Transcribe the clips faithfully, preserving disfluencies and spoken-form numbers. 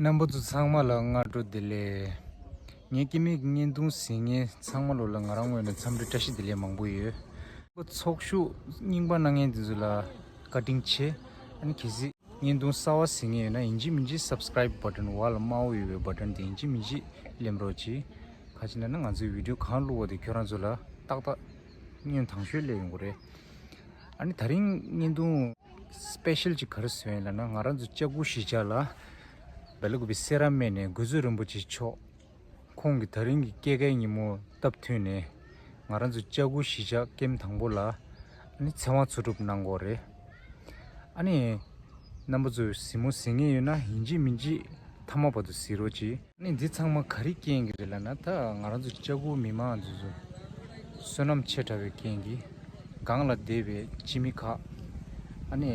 རྣམ་པ་ཚོ་ཚང་མ་ལ་སྔ་དྲོ་བདེ་ལེགས། ངའི་སྐྱེ་དམན་གྱི་བརྙན་ཐུང་གཟིགས་མཁན་ཚང་མ་ལོ་ལ་ང་རང་ངོས་ནས་འཚམས་འདྲི་བཀྲ་ཤིས་བདེ་ལེགས་མང་པོ་ཡོད། ཚོགས་ཞུགས་རྙིང་པ་གནང་མཁན་དེ་ཚོ་ལ་བཀའ་དྲིན་ཆེ། ཨ་ནི་གལ་སྲིད་བརྙན་ཐུང་གསར་བ་གཟིགས་མཁན་ཡོད་ན་ཡིན་གཅིག་མིན་གཅིག་སབ་སི་ཀ་རའིབ་བ་ཊན་འོག་ལ་དམར་པོ་ཡོད་པའི་བ་ཊན་དེ་ཡིན་གཅིག་མིན་གཅིག་གླེམ་རོགས་གྱིས། ག་ཅི་ན་ན་ང་ཚོའི་བི་ཌི་ཡོ་གང་བླུགས་པ་དེ་ཁྱོད་རང་ཚོ་ལ་ཏག་ཏག་བརྙན་ཐང་ཤོས་སླེབས་ཡོང་གི་རེད། ཨ་ནི་ད་རིང་བརྙན་ཐུང་སི་པེ་ཤལ་ཅིག་ག་རེ་བཟོས་ཡིན་ལབ་ན། ང་རང་ཚོ་ལྕགས་སྐུ་གཞིས་ཆགས་ལ་སྦེལ་ཀོབ་སེ་ར་སྨད་ནས་དགོན་གཙོ་རིན་པོ་ཆེ་མཆོག་ཁོང་གིས་ད་རིང་གི་སྐྱེས་སྐར་ཉིན་མོ་སྟབས་བསྟུན་ནས་ང་རང་ཚོ་ལྕགས་སྐུ་གཞིས་ཆགས་ཀེམ་དང་པོ་ལ་ཨ་ནི་ཚེ་དབང་འཚོ་སྒྲུབ་གནང་གི་ཡོད་རེད། ཨ་ནི་རྣམ་པ་ཚོས་གཟིགས་མོ་གཟིགས་མཁན་ཡོད་ན་ཡིན་གཅིག་མིན་གཅིག་མཐའ་མ་བར་དུ་གཟིགས་རོགས་གྱིས། ཨ་ནི་འདི་ཚང་མ་ག་རེ་རྐྱེན་གྱིས་རེད་ལབ་ན། ད་ང་རང་ཚོ་ལྕགས་སྐུ་མི་མང་འདི་ཚོ་བསོད་ནམས་ཆེ་དྲགས་པའི་རྐྱེན་གྱིས་སྒང་ལ་བསྡད་པའི་སྤྱི་མི་ཁག་ཨ་ནི་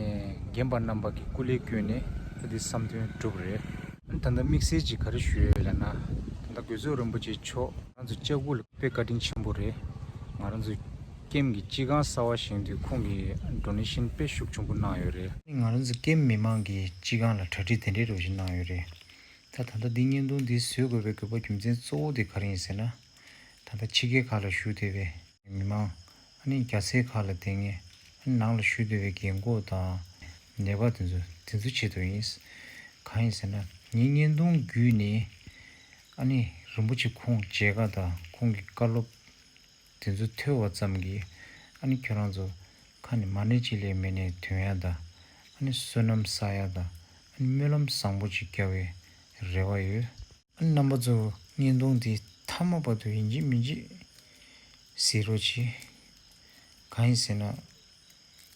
རྒན་པ་རྣམ་པ་གི་སྐུ་ལས་བསྐྱོན་ནས་ད་འདི་བསམ་དོན་འགྲུབ་རེད། ཨ་ནི་ད་ལྟ་དམིགས་བསལ་གྱིས་ག་རེ་ཞུ་ཡོད་ལབ་ན། ད་ལྟ་དགོན་གཙོ་རིན་པོ་ཆེ་མཆོག་ང་ཚོ་ལྕགས་སྐུ་ལ་དཔེ་བཀའ་དྲིན་ཆེན་པོ་རེད། ང་རང་ཚོ་ཀེམ་གྱི་སྤྱི་ཁང་གསར་པ་བཞེངས་དུས་ཁོང་གིས་ཌོ་ནེ་ཤན་དཔེ་ཤུགས་ཆེན་པོ་གནང་ཡོད་རེད། ང་རང་ཚོ་ཀེམ་མི་མང་གིས་སྤྱི་ཁང་ལ་གྲ་སྒྲིག་དེ་འདྲའི་རོགས་ཞིག་གནང་ཡོད་རེད། ད་ད་ལྟ་འདི་བརྙན་ཐུང་འདི་བཟོ་དགོས་པའི་དགོས་པ་རྒྱུ་མཚན་གཙོ་བོ་དེ་ག་རེ་ཡིན་ཟེར་ན། ད་ལྟ་ཕྱི་རྒྱལ་ཁག་ལ་བཞུགས་བསྡད་པའི་མི་མང་། ཨ་ནི་རྒྱལ་ས་ཁག་ལ་བསྡད་མཁན། ཨ་ནི་ནང་ལ་བཞུགས་བསྡད་པའི་རྒན་འཁོགས་དང་ནད་པ་དེ་ཚོ་དེ་ཚོ་ཆེད་དུ་ཡིན། གང་ཡིན་ཟེར་ན། ངའི་བརྙན་ཐུང་བརྒྱུད་ནས་ཨ་ནི་རིན་པོ་ཆེ་ཁོང་མཇལ་ཁ་དང་ཁོང་གི་བཀའ་སློབ་དེ་ཚོ་ཐོས་པ་ཙམ་གྱིས་ཨ་ནི་ཁྱོད་རང་ཚོ་ཁ་ནས་མ་ཎི་གཅིག་ལས་མེད་ནས་ཐོན་ཡ་དང་། ཨ་ནི་བསོད་ནམས་བསགས་ཡ་དང་། ཨ་ནི་སྨོན་ལམ་བཟང་པོ་ཅིག་རྒྱག་པའི་རེ་བ་ཡོད། ཨ་ནི་རྣམ་པ་ཚོ་བརྙན་ཐུང་འདི་མཐའ་མ་བར་དུ་ཡིན་གཅིག་མིན་གཅིག་གཟིགས་རོགས་གྱིས། གང་ཡིན་ཟེར་ན།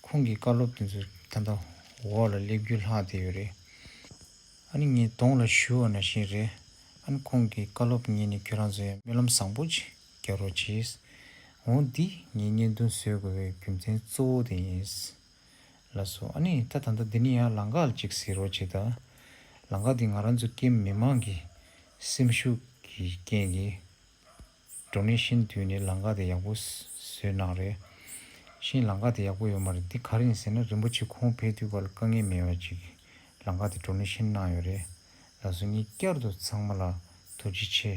ཁོང་གི་བཀའ་སློབ་དེ་ཚོ་ད་ལྟ་འོག་ལ་སླེབས་རྒྱུ་ལྷག་བསྡད་ཡོད་རེད། ཨ་ནི་ངས་གདོང་ལ་ཞུ་བ་ནང་བཞིན་རེད། ཨ་ནི་ཁོང་གི་བཀའ་སློབ་ཉན་ནས་ཁྱོད་རང་ཚོ་ཡང་སྨོན་ལམ་བཟང་པོ་ཅིག་རྒྱག་རོགས་གྱིས། འོ་འདི་ངས་བརྙན་ཐུང་བཟོ་དགོས་པའི་རྒྱུ་མཚན་གཙོ་བོ་དེ་ཡིན། ལགས་སོ། ཨ་ནི་ད་ད་ལྟ་འདི་ནས་ཡང་ལམ་ཁ་ཅིག་གཟིགས་རོགས་བྱེད་དང་། ལམ་ཁ་འདི་ང་རང་ཚོ་ཀེམ་མི་མང་གི་སེམས་ཤུགས་ཀྱི་རྐྱེན་གྱིས་ཌོ་ནེ་ཤན་བསྡུས་ནས་ལམ་ཁ་དེ་ཡག་པོ་བཟོས་གནང་རེད། གཞན་ལམ་ཁ་དེ་ཡག་པོ་ཡོད་མ་རེད། འདི་ག་རེ་ཡིན་ཟེར་ན། རིན་པོ་ཆེ་ཁོང་ཕེབས་དུས་སྐབས་ལ་དཀའ་ངལ་མེད་པ་ཅིག་ལམ་ཁ་དེ་ཌོ་ནེ་ཤན་གནང་ཡོད་རེད། ལགས་སོ། ངས་བསྐྱར་དུ་ཚང་མ་ལ་ཐུགས་རྗེ་ཆེ་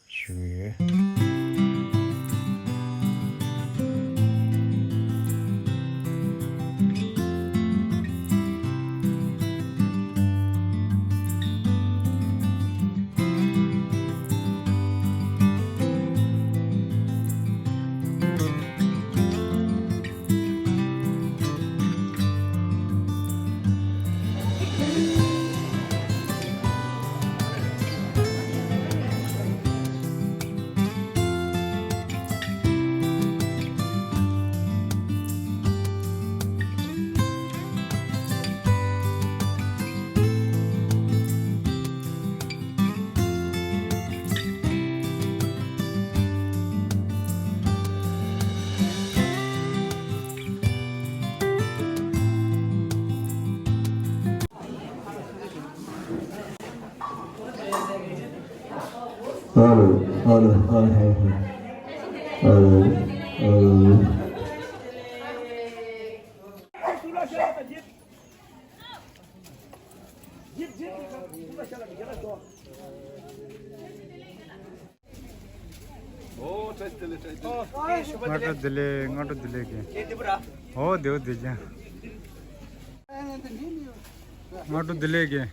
ཞུ་གི་ཡོད། Alo, alo, alo, alo, alo. སྔ་དྲོ་བདེ་ལེགས། སྔ་དྲོ་བདེ་ལེགས་རྒན། ཨོ་བདེ་པོ་བདེ་ཅན། སྔ་དྲོ་བདེ་ལེགས་རྒན།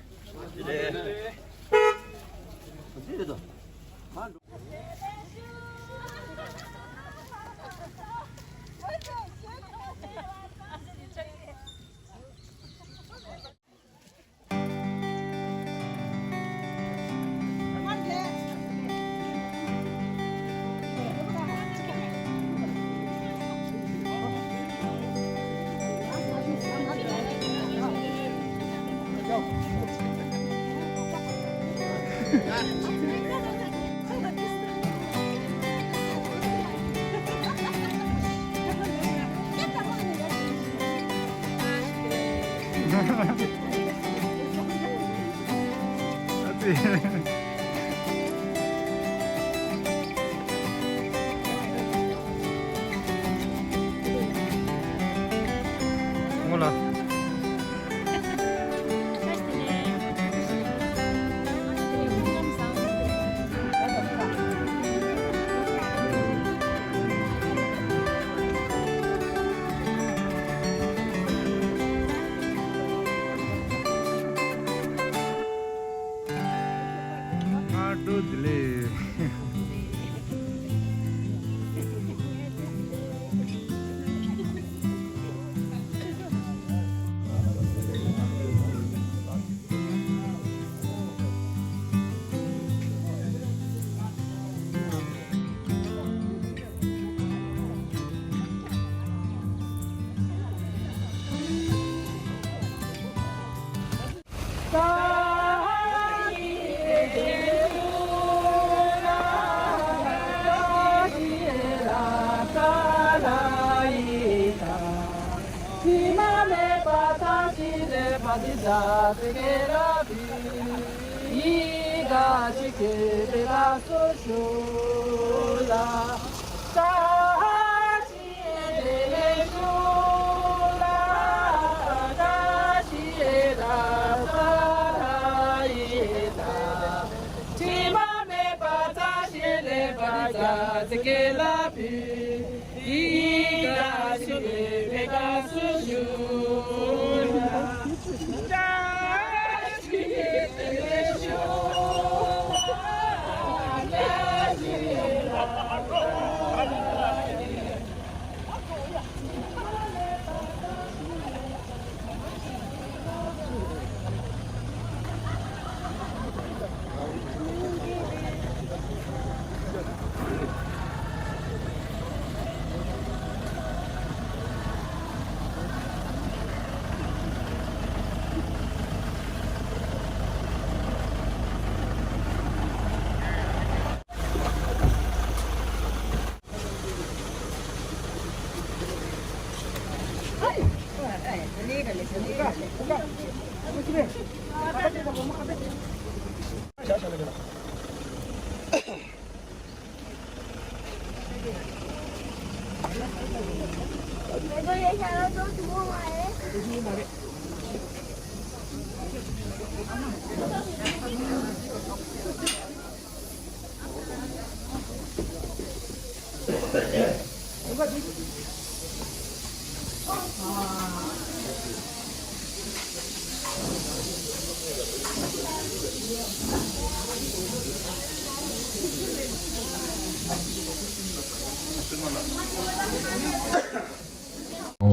འགྲོ་བདེ་ལེགས།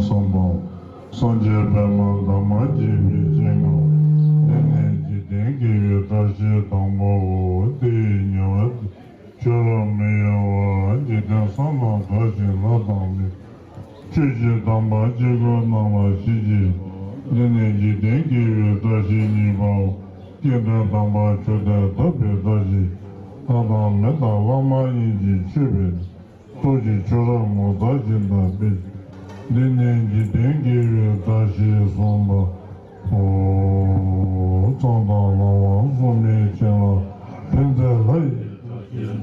གསུངས་པ། སངས་རྒྱས་པདྨ་འདབ་མ་བརྒྱད་པའི་སྤྱན་སྔར། འདི་ནི་འཇིག་རྟེན་དགེ་བའི་བཀྲ་ཤིས་དང་པོའོ། དེ་ཡི་ཉེ་བར་ཁྱོད་རང་མི་གཡོ་བར། འཇིག་རྟེན་བསམ་དང་བྲལ་ཞིང་ལྷ་དང་མི་ཆོས་ཀྱི་དམ་པ་སྤྱི་སྒོས་རྣམས་ལ་ཞི་བགྱིའོ། འདི་ནི་འཇིག་རྟེན་དགེ་བའི་བཀྲ་ཤིས་གཉིས་པའོ། སྐྱེ་གདུང་དམ་པ་མཆོག་ལྡན་ཐར་པའི་བཀྲ་ཤིས། ལྷ་དང་མི་དང་ལྷ་མ་ཡིན་གྱི་མཆོད་པའི་ཚོགས་ཀྱིས་ཁྱོད་རང་ངོ་མཚར་ཞིང་དག་པས། འདི་ནི་འཇིག་རྟེན་དགེ་བའི་བཀྲ་ཤིས་གསུངས་པ། ཨོ། གཙང་དང་ལམ་དབང་སྲུང་མའི་བྱིན་རླབས་ཕན་མཛད་ལྷ་ཡི།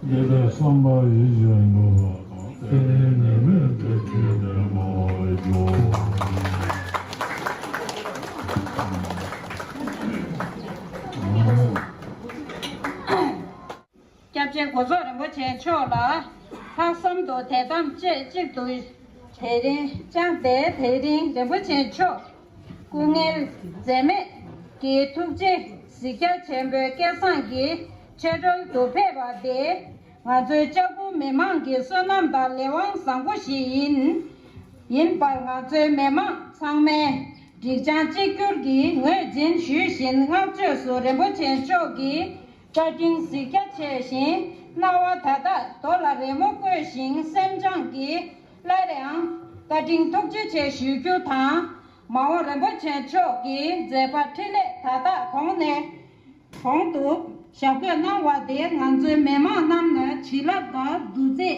འདི་ལྟར་བསམ་པ་ཡིད་བཞིན་འགྲུབ་པ་དང་། དེ་ནས་ནད་མེད་པའི་ཆོས་ལྡན་པ་འགྱུར། སྐྱབས་རྗེ་གོ་རྫོགས་རིན་པོ་ཆེ་མཆོག་ལ་ལྷག་བསམ་དུ་དད་དམ་བཅས་གཅིག་ཏུ་དེ་རིང་བཅངས་ཏེ། དེ་རིང་རིན་པོ་ཆེ་མཆོག་སྐུ་ངལ་འཛེམས་མེད་ཀྱི་ཐུགས་རྗེ་གཟིགས་རྒྱ་ཆེན་པོའི་སྐལ་བཟང་གི་ཆོ་འཕྲུལ་དུ་ཕེབས་པ་དེ། ང་ཚོའི་ལྕགས་པོ་མི་མང་གི་བསོད་ནམས་དང་ལས་དབང་བཟང་པོ་ཞིག་ཡིན། ཡིན་པར་ང་ཚོའི་མི་མང་ཚང་མས་སྒྲིག་སྦྱང་གཅིག་གྱུར་གྱིས་ངོས་འཛིན་ཞུས་བཞིན། བསྔགས་བརྗོད་སུ་རིན་པོ་ཆེ་མཆོག་གི་བཀའ་དྲིན་གཟིགས་རྒྱ་ཆེ་ཞིང་། སྣང་བ་ད་ལྟ་རྡོ་ལ་རི་མོ་བརྐོས་ཤིང་། སེམས་ཅན་གྱིས་སླར་ཡང་བཀའ་དྲིན་ཐུགས་རྗེ་ཆེ་ཞུ་རྒྱུ་དང་། མ་འོངས་རིན་པོ་ཆེ་མཆོག་གི་མཛད་པ་འཕྲིན་ལས་ད་ལྟ་གོང་ནས་གོང་དུ་ཞབས་བཀོད་གནང་བ་དེ། ང་ཚོའི་མི་མང་རྣམས་ནས་བྱིན་རླབས་དང་བདུད་རྩི་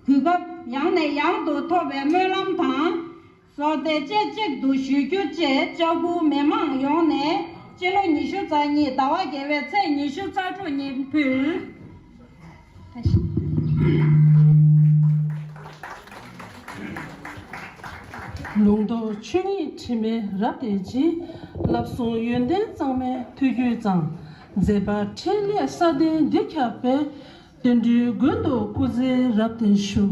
གུས་སྐབས་ཡང་ནས་ཡང་དུ་ཐོབ་པའི་སྨོན་ལམ་དང་། གསོལ་འདེབས་བཅས་གཅིག་ཏུ་ཞུ་རྒྱུ་བཅས། ལྕགས་པོ་མི་མང་ཡོངས་ནས་སྤྱི་ལོ་ཉི་ཤུ་རྩ་གཉིས་ཟླ་བ་བརྒྱད་པའི་ཚེས་ཉི་ཤུ་རྩ་དྲུག་ཉིན་ཕུལ། ལུང་རྟོགས་ཆོས་ཉིད་དྲི་མེད་རབ་བརྟན་ཅིང་། བསླབ་གསུམ་ཡོན་ཏན་གཙང་མའི་ཐུགས་རྒྱུད་གཙང་། མཛད་པ་འཕྲིན་ལས་སྲ་བརྟན་འདི་ཁྱབ་པའི། དོན་འགྲུབ་མགོན་དུ་སྐུ་ཚེ་རབ་བརྟན་ཞུ།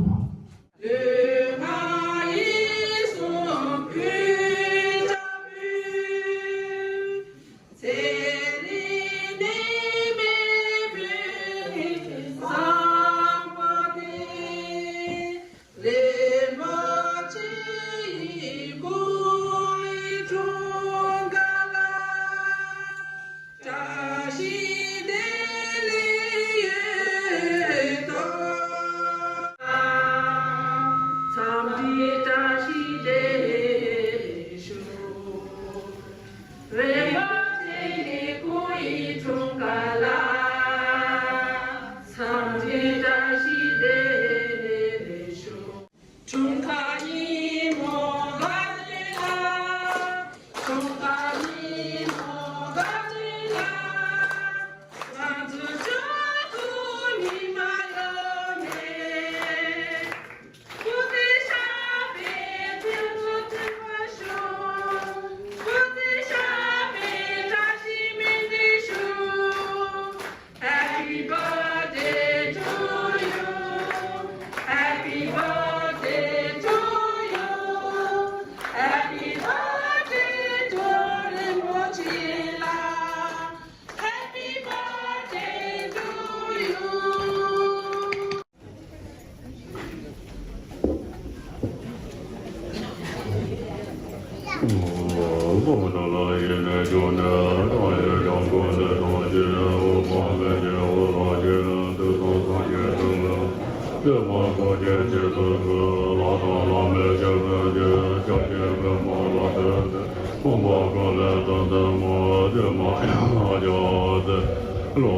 བདེ་མ་ཀུན་གྱི་རྗེས་སུ་བཟུང་། ལྷ་དང་བླ་མའི་ཞབས་ཀྱིས་བརྒྱན། ཕྱག་རྒྱའི་པདྨོ་ལ་བརྟེན་ཏེ། ཕོངས་པ་ཀུན་ལས་བཏང་སྟེ་མོ། བདེ་མ་ཡང་ཡང་སྟེ་ལོ།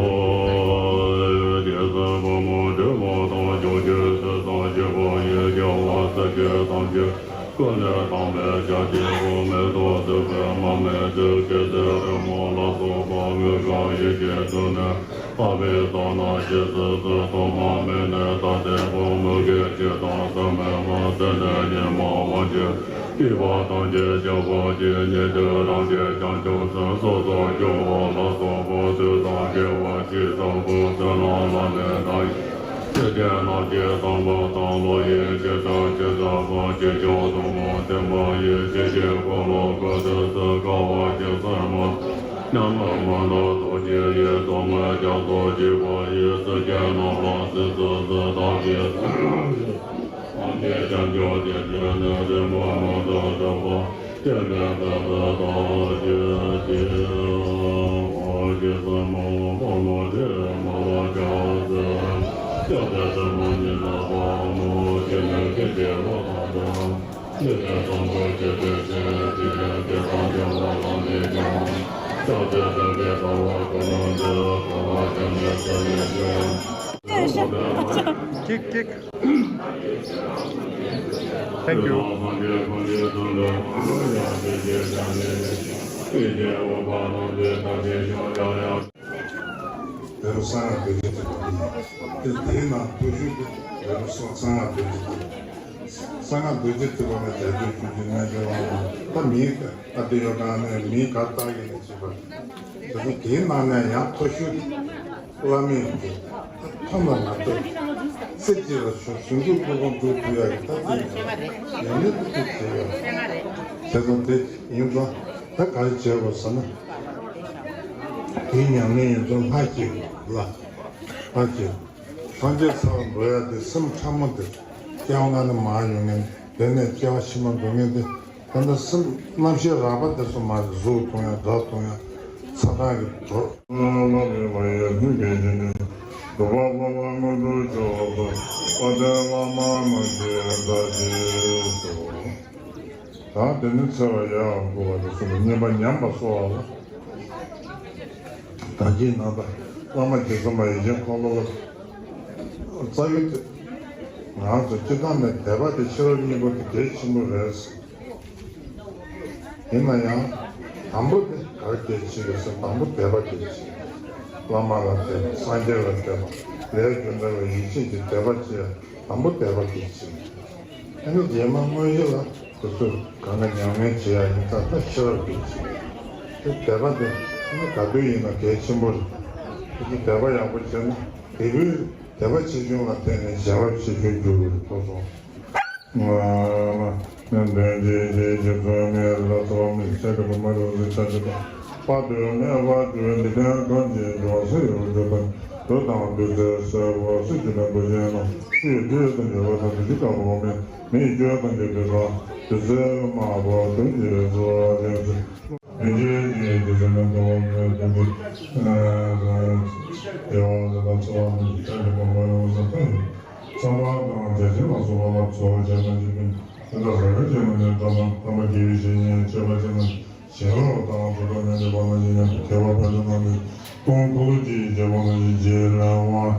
རྗེ་བཙུན་ཕག་མོ་སྒྲོལ་མ་དང་། ཕྱོགས་བཅུའི་སྲིད་དང་གཤེགས་པ་ཡི། རྒྱལ་བ་སྲས་ཀྱི་ཐམས་ཅད་ཀུན་ལས་དམ་པའི་ཞལ་གྱི་དབང་མེ་ཏོག་བདུག་སྤོས་མར་མེ་དྲི། གེ་སར་རོལ་མོ་ལ་སོགས་པ་མོས་གང་ཡིད་ཀྱིས་བཏུད་ནས། འཕགས་པའི་ས་ན་ཞེས་སུ་གསོལ། ཐོག་མ་མེད་ནས་ད་ལྟའི་བར། མི་དགེ་བཅུ་དང་བསམ་མེད་མ། སེམས་ནི་ཉོན་མོངས་པ་ཅན། སྲིད་པ་ཐམས་ཅད་སྐྱོབ་པར་བྱེད། ཉན་ཐོས་རང་རྒྱལ་བྱང་ཆུབ་སེམས། སོ་སོར་སྐྱོ་བ་ལ་སོགས་པ། དུག་དང་ལྕི་བ་ཇི་ལྟ་བུ། བསོད་ནམས་ལ་ནི་ད་ཡིས། ཕྱི་རྒྱལ་ནགས་ཀྱི་དང་པོ་དང་། ལྷོ་ཡི་ཕྱི་བྲག་ཇི་ལྟ་བུ། ཆེ་ཆུང་ཐུན་མོང་མཐུན་པ་ཡི། ཕྱི་བཞིན་འཁོར་ལོ་བསྐོར་ཏེ་སུ། དཀའ་བ་སྤྱད་སེམས་མི་ཉམས་པར། མི་འདའ་ཐུགས་རྗེ་ཡིས། སྡུག་བསྔལ་རྒྱ་མཚོ་བརྗིད་པ་ཡི། སྲིད་ཀྱི་རྣམ་རོལ་སྲིད་སུ་བཟུང་། བདག་གིས་ཐམས་ཅད་བྱང་ཆུབ་བདེ་ཆེན་ནི། རིང་པོར་མི་ཐོགས་གྲོལ་བར། སྤྱན་རས་གཟིགས་སུ་བདག་ཕྱག་བགྱིའོ། ཨོ་རྗེ་སེམས་དཔའ་ཕག་མོ་སྒྲོལ་མ་ལ་ཕྱག་འཚལ། སྐྱབས་དང་སེམས་མ་ཉིད་ནས་ཕག་མོ། སྤྱན་ནི་སྐད་ཅིག་ལ་དྭགས་དང་། ལུས་ནི་སྲོག་འཁོར་ཆེ་ཆུང་ཆེ། དེ་ཡང་དེ་དང་བྲལ་བ་ལ་ནི་ཀྱང་། ཕྱག་འཚལ་ཐབས་མཁས་དང་བ་ཀུན་ལ་འདུད། དགའ་བ་བྱམས་པའི་ཚུལ་ནི་སྟོན། Kick, kick. Thank you. བོད་རབ་གསང་སྔགས་རྡོ་རྗེ་ཐེག་པ་འདི་ཡིན། དེ་དེའི་ནང་མཐོ་ཤོས་དེ་བོད་རབ་གསང་སྔགས་རྡོ་རྗེ་ཐེག་པ། གསང་སྔགས་རྡོ་རྗེ་ཐེག་པ་ལ་རྒྱ་ཆོས་ཆོས་ཀྱི་རྣལ་འབྱོར་བ་དང་། ད་མིང་ཨ་ཏི་ཡོ་གང་ནས་མིང་ག་རྟགས་ཡིན་ནས་བྱེད་པ། དེ་ཚོ་དེའི་ནང་ནས་ཡང་མཐོ་ཤོས་དེ་བླ་མེད་དེ་ཐོན་པ་མ་གཏོགས། སྲིད་སྤྱི་ལ་ཞུ་ཟུང་འཇུག་སྐུ་གོང་འགྲུབ་ཐུབ་ཡག་གི་ཐབས་ཤེས་ཡང་ནས་དུ་ཐུབ་བྱེད་ཡག་དེ་ཚོ་དེ་ཡིན་ཙང་། ད་ག་རེ་བྱེད་དགོས་ཟེར་ན། དེའི་ཉམས་ལེན་ཡིན་ཙང་ལྷ་སྐྱེ་དགོས་ལ། ལྷ་སྐྱེ། སངས་རྒྱས་ས་ལ་འགྲོ་ཡག་དེ་སེམས་ཕྲ་མོ་དེ། སྐྱེ་བ་སྔ་ནས་མར་ཡོང་མཁན། དེ་ནས་སྐྱེ་བ་ཕྱི་མ་འགྲོ་མཁན་དེ། ད་ལྟ་སེམས་རྣམ་ཤེས་རགས་པ་དེ་ཚོ་མར་གཟུགས་མཐོང་ཡག་སྒྲ་མཐོང་ཡག་ཚ་གྲང་གི་དོ། བླ་མེད་མ་ཡིན་ལྷུན་གྱིས་ཞི་ནས། འགྲོ་བ་སློབ་པ་དངོས་གྲུབ་མཆོག་ཏུ། དཔལ་ལྡན་བླ་མ་རྣམས་ཀྱི་བདག་ཅེས་སོ། ད་དེ་ནི་འཚེ་བ་ཡལ་བར་བསྐུལ་བ་དང་གསུམ་གྱི་བསྙེན་པ་ཉམས་པ་གསོ་བ་ལ། ད་གིན་ནང་ད་བླ་མ་རྗེ་བཙུན་མ་ཡིད་བཞིན་འཁོར་ལོ་ལ་རྩ་བའི་དེ། ང་ཚོ་སྤྱི་བཏང་ནས་དད་པ་དེ་ཤེས་རབ་སྙིང་པོ་དེ་གལ་ཆེན་པོ་རེད། ཡིན་ན་ཡང་། དང་པོ་དེ་ག་རེ་གལ་ཆེ་གི་ཟེར། དང་པོ་དད་པ་གལ་ཆེ། བླ་མ་ལ་དད་པ། སངས་རྒྱས་ལ་དད་པ། ལས་རྒྱུ་འབྲས་ལ་ཡིད་ཆེས་ཀྱི་དད་པ་བྱེད། དང་པོ་དད་པ་གལ་ཆེ། ཨ་ནི་རྗེས་མ་དངོས་གཞི་ལ་དེ་ཚོ་གང་ག་ཉམས་ལེན་བྱེད་ཡག་ཡིན་ཙང་ད་ཤེས་རབ་གལ་ཆེ། དེ་དད་པ་དེ་ཨ་ནི་ག་དུས་ཡིན་ན་གལ་ཆེན་པོ་རེད། དེ་ཚོ་དད་པ་ཡག་པོ་བྱས་ན་དེ་བས་དད་པ་ཆེ་ཆུང་ལ་བརྟེན་ནས་བྱ་བ་ཆེ་ཆུང་འགྱུར་བའི་ཐོག་སོང་། ལ་ལ་ལ་དོན་ཆེན་ཆེ་ཆེ་ཚོགས་ནས་ལ་ཚོགས་མི་ཆ་གི་མ་རུ་ཟི་ཆ་གི་པ་དུ་མེ་བ་དུ་འདི་དོན་གང་ཅི་འབྱུང་སྲིད་ཡོད་འགྲོ་དང་དུ་དང་དུ་ཚེ་སྲས་པོ་སྲིད་ཀྱི་ནང་དུ་ཞེན་ནོ། སྲིད་དུས་དང་འབྱོར་བ་དང་དུ་ཞིག་དང་འོག་མིན་མི་ཡི་སྤྱོད་དང་འབྱོར་དུས་དང་དུ་ཚེ་མ་བོ་དུ་ཡི་བཟོ་བ་ཅན་ཚེ། དེ་རྗེས་ཀྱི་དེ་ཚེ་ནང་དུ་འོག་མིན་དུ་འཇིག་དེ་བ་དང་འཚོ་བ་མི་ཡི་ཆ་གི་མ་བོ་ཡོང་ས་དང་ཡོད། བསམ་པ་དང་བདེ་ཆེན་ལ་སོགས་པ་ལ་གཙོ་བོ་བྱས་ན་འཇིག་རྟེན་དེ་དག་རང་རྒྱལ་ཆེན་པོ་ནས་བཀྲ་མ་བསྟན་པ་དགེ་བའི་བཤེས་གཉེན་མཆོད་པ་ཅན་ནི་ཞིང་རོགས་དང་གྲུབ་ཐོབ་མི་འདྲེས་པ་ནང་བཞིན་མཉམ་དུ་མཁས་པ་དཔལ་ལྡན་རྣམས་ཀྱི་སྟོང་འཁོར་ལོ་སྤྱི་ཡི་རྒྱལ་པོ་ནང་བཞིན་རྗེ་ལས་དབང་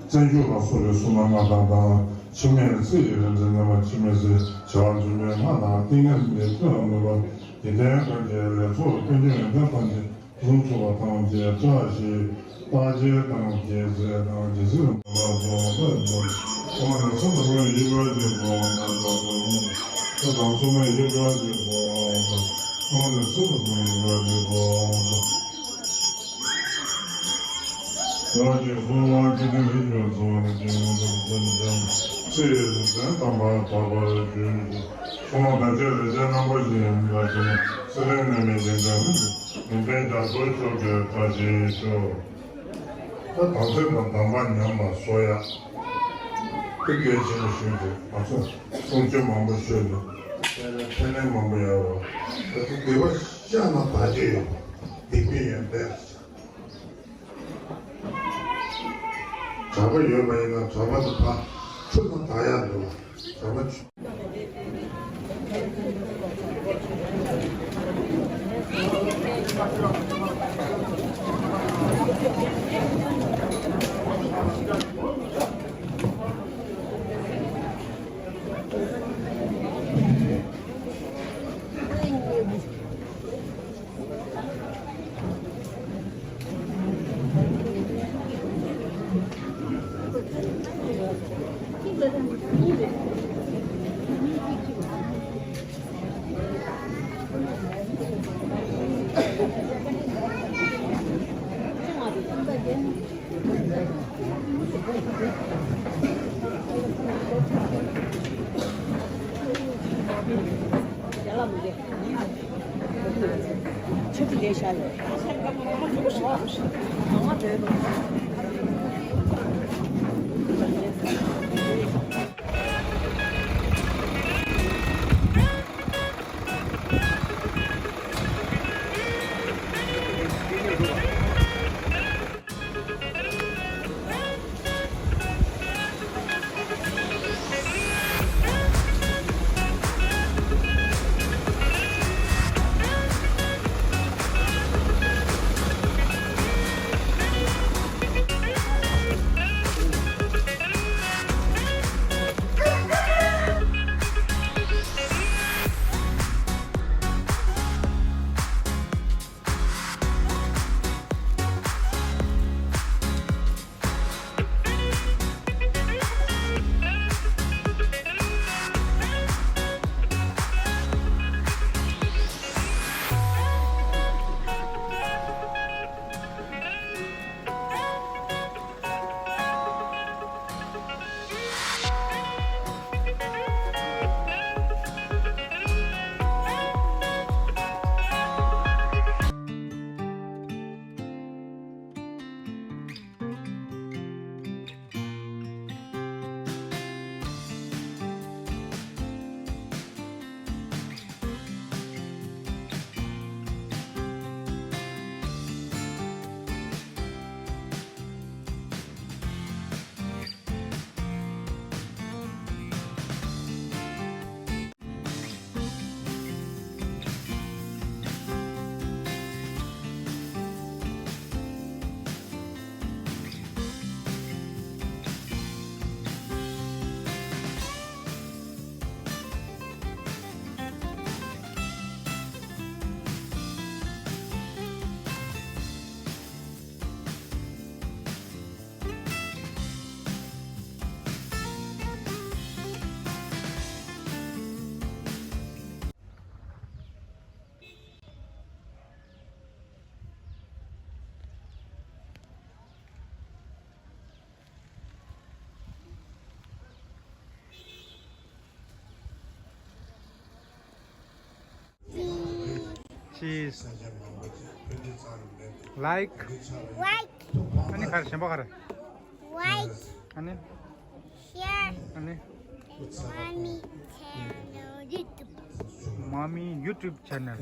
བཙན་ཆུ་ལ་སོགས་པའི་གསུང་ངག་དང་དང་འཆི་མེད་ཚེ་ཡི་རིག་འཛིན་རྣམ་པ་འཆི་མེད་ཚེ་བྱ་བ་འཛུན་པའི་ལྷ་དང་ཏིང་ངེ་འཛིན་གྱི་མཐུ་ལ་བསྣུན་པ་འཇིག་རྟེན་ཐམས་ཅད་ལེགས་ཚོགས་ཀུན་ཀྱང་ཡོན་ཏན་ཐམས་ཅད། ལུང་ཚུལ་བ་ཐམས་ཅད་བཀྲ་ཤིས་རྟགས་བརྒྱད་དང་རྒྱལ་སྲས་དང་རྒྱལ་སྲིད་ལ་མ་ལ་སོགས་པ་ལ་སོགས་པ་ནས་སོ་སོ་ཡི་བཀའ་བརྒྱུད་པ་ནས་སོ་སོ་ཡི་བཀའ་བརྒྱུད་པ་ནས་སོ་སོ་ཡི་བཀའ་བརྒྱུད་པ་ཡང་ཅིག་གསུང་བ་ཀི་ཏི་རིགས་ཀྱི་གཙོ་བོ་ཀྱི་ངོ་ཐོག་ཙམ་ཀྱང་ཚེ་ཡི་དོན་དམ་པར་དག་པར་བརྗོད་ཅིང་། གསུང་བ་དག་བྱེད་ལས་ཅན་རྣམ་པ་བཞི་ཡིན་ལ་ཅི་ན་སྲིད་དོན་ནས་མི་འཛིན་ཀྱང་། ཡོན་ཏན་རྒྱ་མཚོ་མཆོག་གི་བཀྲ་ཤིས་ཤོག་ད་དམ་ཚིག་དང་དམ་པ་ཉམས་པ་གསོ་ཡག་དེ་གལ་ཆེན་པོ་ཞིག་རེད། ང་ཚོ་གསུང་ཆོས་མང་པོ་ཤོད་འདུག་དེ་ནས་ཕན་ལན་མང་པོ་ཡོད་རེད། ད་དེ་སྡིག་པ་བཤགས་ན་བདག་རྒྱུད་ཡོད་པ། སྡིག་པའི་ཡོན་ཏན། གྲྭ་པ་ཡོད་པ་ཡིན་ན་གྲྭ་པ་དེ་ཕ། ཁྲུ་དང་བདག་ཡག་འདུག་ལ། བྱ་བ་ཆུ། Cheese. Like. Like. ཨ་ནི་ག་རེ་གཞན་པ་ག་རེ། Like. ཨ་ནི། Share. ཨ་ནི། Mommy channel, YouTube. Mommy YouTube channel.